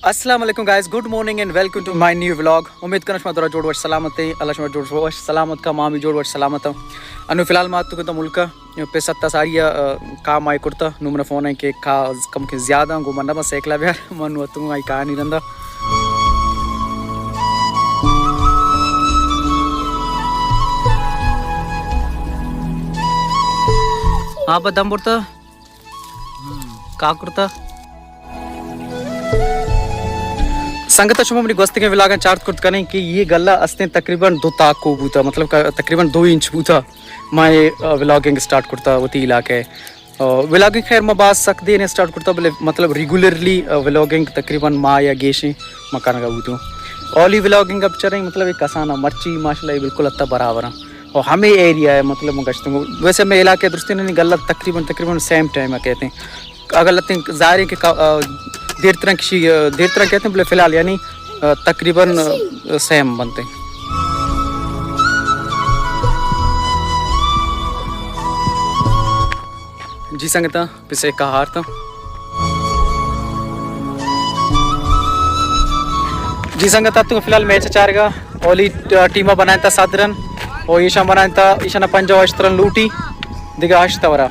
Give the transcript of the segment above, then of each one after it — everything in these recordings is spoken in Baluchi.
السلام علیکم guys, good morning and welcome to my new vlog. امید کناں شما درا جوڑ وش سلامت ایں، اللہ شما جوڑ وش سلامت کا، ما بھی جوڑ وش سلامت آں۔ انو فی الحال ما اتکگاں ملک ءَ، پس اتاں ساری ءَ، آ، کاہ ما ئے کرتا، نو منا فون ایں کہ کاہ کمکیں زیادہ ایں، گوں من نہ باں سائیکل ءَ بیار، من نو اتکگاں آئی کاہانی رندا۔ ہاں، پہ دم برتا۔ کاہ کرتا۔ سنگت، شما منی گوستگیں ولاگاں چارت کرت کنیں کہ یہ گلہ استیں تقریباً دو تاکو بوتا، مطلب کہ تقریباً دو انچ بوتا۔ ما اے، آ، ولاگنگ سٹارٹ کرتا وتی علاقہ ءَ۔ آ، ولاگنگ خیر ما باز سک دیر ایں سٹارٹ کرتا، بلے مطلب ریگولرلی، آ، ولاگنگ تقریباً ماہ یا گیشیں ما کنگا بوتوں۔ اولی ولاگنگ اب چریں مطلب ایک کسانا مرچی ماشاءاللہ یہ بالکل اتا برابر ہیں۔ اور ہمیں ایریا ہے، مطلب، من گشتوں۔ ویسے ہمیں علاقے درستیں نہیں، گلہ تقریباً، تقریباً سیم ٹائم ہے کہتے ہیں۔ اگر لتیں ظاہر ہے کہ کا-، آ، دیر تران کسی، آ، دیر تران کہتے ہیں، بلے فی الحال یعنی، آ، تقریباً، آ، سیم بنتے ہیں۔ جی سنگتاں، پسے کاہ آرتاں۔ جی سنگتاں، تو فی الحال میچ چارگا، اولی ٹ-، ٹیمہ بنائیں تا صد رن، او ایشاں بنائیں تا، ایشاں پنجاہ و ہشت رن لوٹی، دگہ ہشت اوورا۔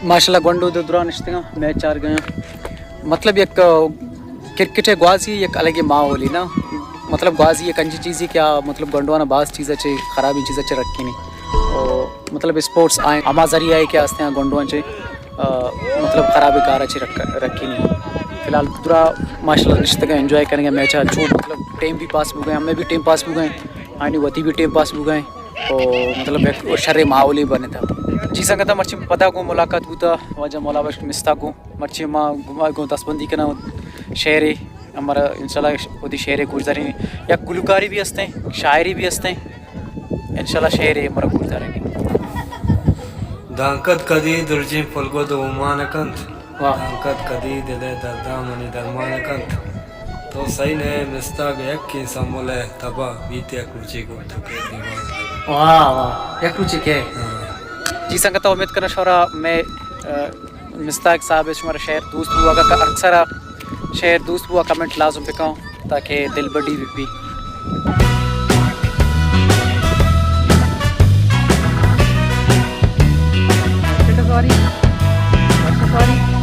ماشاءاللہ گونڈو دو درا نشتگاں، میچ چارگا۔ مطلب یک کرکٹ ءِ گوازی یک الگیں ماحولے نا، مطلب گوازی یک انچیں چیزے کہ آ مطلب گونڈوانا باز چیز ءَ چہ، خرابیں چیز ءَ چہ رکھینی۔ او مطلب اسپورٹس آئیں ہما ذریعہ ہے کہ آستیں گونڈواں چہ، آ، مطلب خرابیں کار ءَ چہ رکھ-، رکھینی۔ فی الحال درا ماشاءاللہ نشتگاں انجوائے کنگا میچ ءَ، چو مطلب ٹائم بھی پاس بوگئے، ہمیں بھی ٹائم پاس بوگئے، آنی وتی بھی ٹائم پاس بوگئے۔ او مطلب یک شریں ماحولے بنتا۔ جی سنگتاں، مرچی پدا گوں ملاقات بوتا واجہ مولا بخش مستاگ گوں۔ مرچی ما گوں، ما گوں دستبندی کناں شعرے، ہمارا انشاءاللہ وتی شعرے گوشداریں۔ یک گلوکاری بھی ہستیں، شاعری بھی ہستیں۔ انشاءاللہ شعرے ہمارا گوشداریں۔ دانکت کدی درجیں پلگو دو اومان کنت۔ واہ۔ دانکت کدی دل ءِ درداں منی درمان کنت۔ تو سہی نہ ئے مستاگ یکیں سمبل ءِ تبا بیت یک روچے گوں تو کہ دیوان۔ واہ واہ، یک روچے کہ۔ ہاں۔ جی سنگتاں، امید کناں شمارا مئے، آ، مستاگ صاحب ءِ شمارا شعر دوست بوگ ءَ، اکثر شعر دوست بوگ ءَ کمنٹ لازم بکن تاکہ دل بڈی بہ بی۔ Sorry, sorry.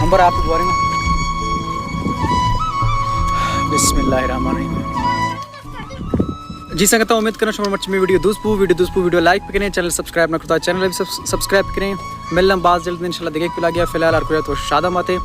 امبر آپ دوارے نا۔ بسم اللہ الرحمن الرحیم۔ جی سنگتاں، امید کناں شما مرچی مئے ویڈیو دوست بو، ویڈیو دوست بو، ویڈیو لائک بکنیں، چینل سبسکرائب نہ کرتا، چینل بھی سبس-، سبسکرائب بکنیں۔ ملن باز جلد انشاءاللہ دگہ ایک ولاگ ءَ، فی الحال ہر کوئی تو شادہ ماتے۔